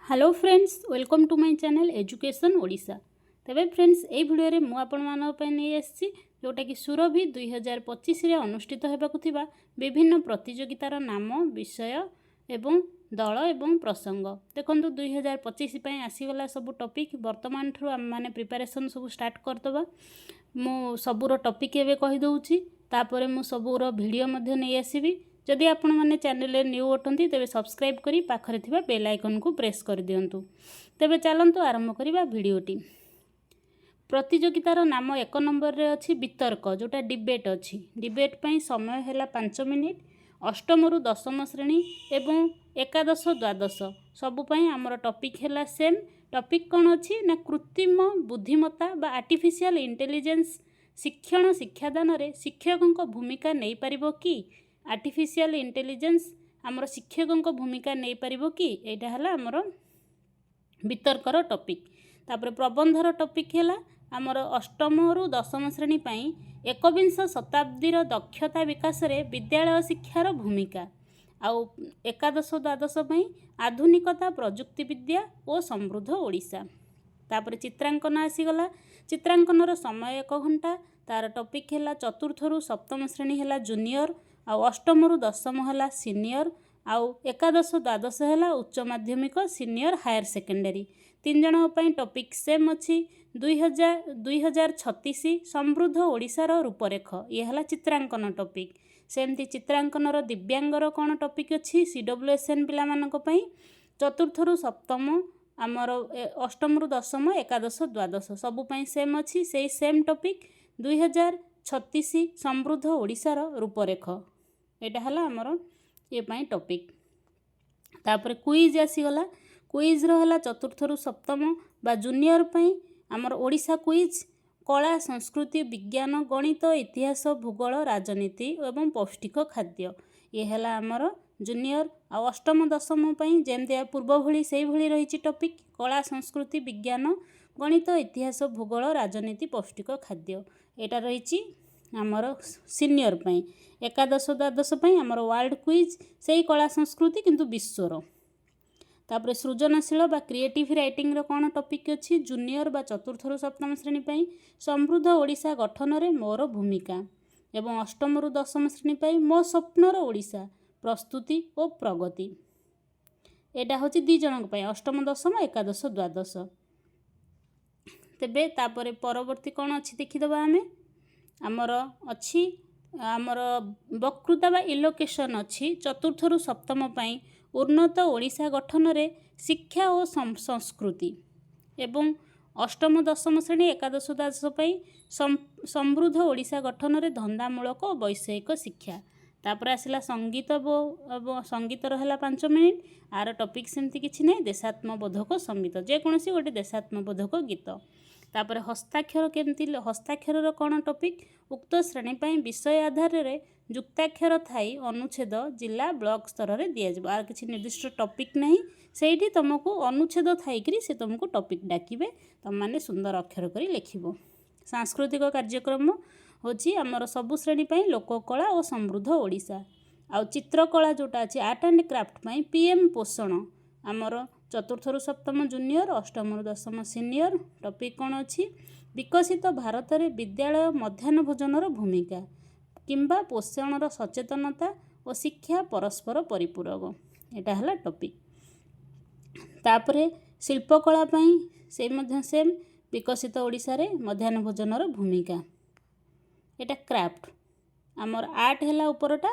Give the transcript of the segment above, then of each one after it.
Hello friends, welcome to my channel Education Odisha. ତେବେ friends, ଏଇ ଭିଡ଼ିଓରେ ମୁଁ ଆପଣମାନଙ୍କ ପାଇଁ ନେଇ ଆସିଛି ଯେଉଁଟାକି ସୁରଭି 2025ରେ ଅନୁଷ୍ଠିତ ହେବାକୁ ଥିବା ବିଭିନ୍ନ ପ୍ରତିଯୋଗିତାର ନାମ, ବିଷୟ ଏବଂ ଦଳ ଏବଂ ପ୍ରସଙ୍ଗ। ଦେଖନ୍ତୁ, 2025 ପାଇଁ ଆସିଗଲା ସବୁ ଟପିକ୍। ବର୍ତ୍ତମାନଠାରୁ ଆମେମାନେ ପ୍ରିପାରେସନ୍ ସବୁ ଷ୍ଟାର୍ଟ କରିଦେବା। ମୁଁ ସବୁର ଟପିକ୍ ଏବେ କହିଦେଉଛି, ତାପରେ ମୁଁ ସବୁର ଭିଡ଼ିଓ ମଧ୍ୟ ନେଇ ଆସିବି। ଯଦି ଆପଣମାନେ ଚ୍ୟାନେଲରେ ନ୍ୟୁ ଅଟନ୍ତି, ତେବେ ସବସ୍କ୍ରାଇବ୍ କରି ପାଖରେ ଥିବା ବେଲ୍ ଆଇକନ୍କୁ ପ୍ରେସ୍ କରିଦିଅନ୍ତୁ। ତେବେ ଚାଲନ୍ତୁ ଆରମ୍ଭ କରିବା ଭିଡ଼ିଓଟି। ପ୍ରତିଯୋଗିତାର ନାମ, ଏକ ନମ୍ବରରେ ଅଛି ବିତର୍କ, ଯେଉଁଟା ଡିବେଟ୍ ଅଛି। ଡିବେଟ୍ ପାଇଁ ସମୟ ହେଲା 5 ମିନିଟ୍। ଅଷ୍ଟମରୁ ଦଶମ ଶ୍ରେଣୀ ଏବଂ ଏକାଦଶ, ଦ୍ୱାଦଶ ସବୁ ପାଇଁ ଆମର ଟପିକ୍ ହେଲା ସେମ୍। ଟପିକ୍ କ'ଣ ଅଛି ନା, କୃତ୍ରିମ ବୁଦ୍ଧିମତ୍ତା ବା ଆର୍ଟିଫିସିଆଲ୍ ଇଣ୍ଟେଲିଜେନ୍ସ ଶିକ୍ଷଣ ଶିକ୍ଷାଦାନରେ ଶିକ୍ଷକଙ୍କ ଭୂମିକା ନେଇପାରିବ କି? ଆର୍ଟିଫିସିଆଲ୍ ଇଣ୍ଟେଲିଜେନ୍ସ ଆମର ଶିକ୍ଷକଙ୍କ ଭୂମିକା ନେଇପାରିବ କି? ଏଇଟା ହେଲା ଆମର ବିତର୍କର ଟପିକ୍। ତାପରେ ପ୍ରବନ୍ଧର ଟପିକ୍ ହେଲା ଆମର ଅଷ୍ଟମରୁ ଦଶମ ଶ୍ରେଣୀ ପାଇଁ ଏକବିଂଶ ଶତାବ୍ଦୀର ଦକ୍ଷତା ବିକାଶରେ ବିଦ୍ୟାଳୟ ଶିକ୍ଷାର ଭୂମିକା, ଆଉ ଏକାଦଶ ଦ୍ୱାଦଶ ପାଇଁ ଆଧୁନିକତା, ପ୍ରଯୁକ୍ତିବିଦ୍ୟା ଓ ସମୃଦ୍ଧ ଓଡ଼ିଶା। ତାପରେ ଚିତ୍ରାଙ୍କନ ଆସିଗଲା। ଚିତ୍ରାଙ୍କନର ସମୟ 1 ଘଣ୍ଟା। ତାର ଟପିକ୍ ହେଲା ଚତୁର୍ଥରୁ ସପ୍ତମ ଶ୍ରେଣୀ ହେଲା ଜୁନିୟର, ଆଉ ଅଷ୍ଟମରୁ ଦଶମ ହେଲା ସିନିୟର, ଆଉ ଏକାଦଶ ଦ୍ୱାଦଶ ହେଲା ଉଚ୍ଚ ମାଧ୍ୟମିକ, ସିନିୟର ହାୟର ସେକେଣ୍ଡାରୀ। ତିନି ଜଣଙ୍କ ପାଇଁ ଟପିକ୍ ସେମ୍ ଅଛି, 2036 ସମୃଦ୍ଧ ଓଡ଼ିଶାର ରୂପରେଖ। ଇଏ ହେଲା ଚିତ୍ରାଙ୍କନ ଟପିକ୍। ସେମିତି ଚିତ୍ରାଙ୍କନର ଦିବ୍ୟାଙ୍ଗର କ'ଣ ଟପିକ୍ ଅଛି? CWSN ପିଲାମାନଙ୍କ ପାଇଁ ଚତୁର୍ଥରୁ ସପ୍ତମ, ଆମର ଅଷ୍ଟମରୁ ଦଶମ, ଏକାଦଶ ଦ୍ୱାଦଶ ସବୁ ପାଇଁ ସେମ୍ ଅଛି, ସେଇ ସେମ୍ ଟପିକ୍, 2036 ସମୃଦ୍ଧ ଓଡ଼ିଶାର ରୂପରେଖ। ଏଇଟା ହେଲା ଆମର ଇଏ ପାଇଁ ଟପିକ୍। ତାପରେ କୁଇଜ୍ ଆସିଗଲା। କୁଇଜ୍ର ହେଲା ଚତୁର୍ଥରୁ ସପ୍ତମ ବା ଜୁନିୟର ପାଇଁ ଆମର ଓଡ଼ିଶା କୁଇଜ୍, କଳା, ସଂସ୍କୃତି, ବିଜ୍ଞାନ, ଗଣିତ, ଇତିହାସ, ଭୂଗୋଳ, ରାଜନୀତି ଏବଂ ପୌଷ୍ଟିକ ଖାଦ୍ୟ। ଇଏ ହେଲା ଆମର ଜୁନିୟର। ଆଉ ଅଷ୍ଟମ ଦଶମ ପାଇଁ ଯେମିତି ପୂର୍ବ ଭଳି ସେଇଭଳି ରହିଛି ଟପିକ୍, କଳା, ସଂସ୍କୃତି, ବିଜ୍ଞାନ, ଗଣିତ, ଇତିହାସ, ଭୂଗୋଳ, ରାଜନୀତି, ପୌଷ୍ଟିକ ଖାଦ୍ୟ। ଏଇଟା ରହିଛି ଆମର ସିନିୟର ପାଇଁ। ଏକାଦଶ ଦ୍ୱାଦଶ ପାଇଁ ଆମର ୱାର୍ଲଡ କୁଇଜ୍, ସେଇ କଳା ସଂସ୍କୃତି କିନ୍ତୁ ବିଶ୍ୱର। ତାପରେ ସୃଜନଶୀଳ ବା କ୍ରିଏଟିଭ୍ ରାଇଟିଂର କ'ଣ ଟପିକ୍ ଅଛି? ଜୁନିୟର ବା ଚତୁର୍ଥରୁ ସପ୍ତମ ଶ୍ରେଣୀ ପାଇଁ ସମୃଦ୍ଧ ଓଡ଼ିଶା ଗଠନରେ ମୋର ଭୂମିକା ଏବଂ ଅଷ୍ଟମରୁ ଦଶମ ଶ୍ରେଣୀ ପାଇଁ ମୋ ସ୍ୱପ୍ନର ଓଡ଼ିଶା, ପ୍ରସ୍ତୁତି ଓ ପ୍ରଗତି। ଏଇଟା ହେଉଛି ଦୁଇ ଜଣଙ୍କ ପାଇଁ, ଅଷ୍ଟମ ଦଶମ, ଏକାଦଶ ଦ୍ୱାଦଶ। ତେବେ ତାପରେ ପରବର୍ତ୍ତୀ କ'ଣ ଅଛି ଦେଖିଦେବା ଆମେ। ଆମର ଅଛି ଆମର ବକ୍ତୃତା ବା ଇଲୋକେସନ୍ ଅଛି ଚତୁର୍ଥରୁ ସପ୍ତମ ପାଇଁ ଉନ୍ନତ ଓଡ଼ିଶା ଗଠନରେ ଶିକ୍ଷା ଓ ସଂସ୍କୃତି ଏବଂ ଅଷ୍ଟମ ଦଶମ ଶ୍ରେଣୀ, ଏକାଦଶ ଦ୍ୱାଦଶ ପାଇଁ ସମୃଦ୍ଧ ଓଡ଼ିଶା ଗଠନରେ ଧନ୍ଦାମୂଳକ ଓ ବୈଷୟିକ ଶିକ୍ଷା। ତାପରେ ଆସିଲା ସଙ୍ଗୀତ। ସଙ୍ଗୀତର ହେଲା 5 ମିନିଟ୍। ଆର ଟପିକ୍ ସେମିତି କିଛି ନାହିଁ, ଦେଶାତ୍ମବୋଧକ ସଙ୍ଗୀତ, ଯେକୌଣସି ଗୋଟେ ଦେଶାତ୍ମବୋଧକ ଗୀତ। ତାପରେ ହସ୍ତାକ୍ଷର କେମିତି, ହସ୍ତାକ୍ଷରର କ'ଣ ଟପିକ୍? ଉକ୍ତ ଶ୍ରେଣୀ ପାଇଁ ବିଷୟ ଆଧାରରେ ଯୁକ୍ତାକ୍ଷର ଥାଇ ଅନୁଚ୍ଛେଦ ଜିଲ୍ଲା, ବ୍ଲକ ସ୍ତରରେ ଦିଆଯିବ। ଆର କିଛି ନିର୍ଦ୍ଦିଷ୍ଟ ଟପିକ୍ ନାହିଁ। ସେଇଠି ତୁମକୁ ଅନୁଚ୍ଛେଦ ଥାଇକିରି ସେ ତୁମକୁ ଟପିକ୍ ଡାକିବେ, ତୁମମାନେ ସୁନ୍ଦର ଅକ୍ଷର କରି ଲେଖିବ। ସାଂସ୍କୃତିକ କାର୍ଯ୍ୟକ୍ରମ ହେଉଛି ଆମର ସବୁ ଶ୍ରେଣୀ ପାଇଁ ଲୋକକଳା ଓ ସମୃଦ୍ଧ ଓଡ଼ିଶା। ଆଉ ଚିତ୍ରକଳା ଯେଉଁଟା ଅଛି, ଆର୍ଟ ଆଣ୍ଡ କ୍ରାଫ୍ଟ ପାଇଁ PM ପୋଷଣ, ଆମର ଚତୁର୍ଥରୁ ସପ୍ତମ ଜୁନିୟର, ଅଷ୍ଟମରୁ ଦଶମ ସିନିୟର। ଟପିକ୍ କ'ଣ ଅଛି? ବିକଶିତ ଭାରତରେ ବିଦ୍ୟାଳୟ ମଧ୍ୟାହ୍ନ ଭୋଜନର ଭୂମିକା କିମ୍ବା ପୋଷଣର ସଚେତନତା ଓ ଶିକ୍ଷା ପରସ୍ପର ପରିପୂରକ। ଏଇଟା ହେଲା ଟପିକ୍। ତାପରେ ଶିଳ୍ପକଳା ପାଇଁ ସେଇ ମଧ୍ୟ ସେମ୍, ବିକଶିତ ଓଡ଼ିଶାରେ ମଧ୍ୟାହ୍ନ ଭୋଜନର ଭୂମିକା। ଏଇଟା କ୍ରାଫ୍ଟ। ଆମର ଆର୍ଟ ହେଲା ଉପରଟା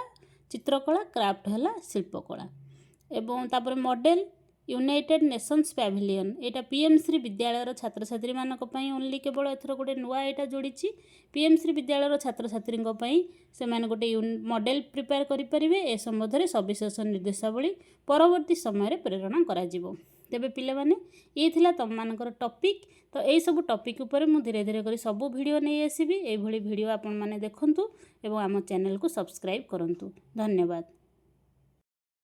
ଚିତ୍ରକଳା, କ୍ରାଫ୍ଟ ହେଲା ଶିଳ୍ପକଳା। ଏବଂ ତାପରେ ମଡ଼େଲ ୟୁନାଇଟେଡ଼ ନେସନ୍ସ ପ୍ୟାଭିଲିୟନ୍, ଏଇଟା PM Shri ବିଦ୍ୟାଳୟର ଛାତ୍ରଛାତ୍ରୀମାନଙ୍କ ପାଇଁ ଓନ୍ଲି। କେବଳ ଏଥର ଗୋଟେ ନୂଆ ଏଇଟା ଯୋଡ଼ିଛି। PM Shri ବିଦ୍ୟାଳୟର ଛାତ୍ରଛାତ୍ରୀଙ୍କ ପାଇଁ ସେମାନେ ଗୋଟେ ମଡ଼େଲ ପ୍ରିପେୟାର କରିପାରିବେ। ଏ ସମ୍ବନ୍ଧରେ ସବିଶେଷ ନିର୍ଦ୍ଦେଶାବଳୀ ପରବର୍ତ୍ତୀ ସମୟରେ ପ୍ରେରଣ କରାଯିବ। ତେବେ ପିଲାମାନେ, ଇଏ ଥିଲା ତୁମମାନଙ୍କର ଟପିକ୍। ତ ଏଇସବୁ ଟପିକ୍ ଉପରେ ମୁଁ ଧୀରେ ଧୀରେ କରି ସବୁ ଭିଡ଼ିଓ ନେଇ ଆସିବି। ଏଇଭଳି ଭିଡ଼ିଓ ଆପଣମାନେ ଦେଖନ୍ତୁ ଏବଂ ଆମ ଚ୍ୟାନେଲକୁ ସବସ୍କ୍ରାଇବ୍ କରନ୍ତୁ। ଧନ୍ୟବାଦ।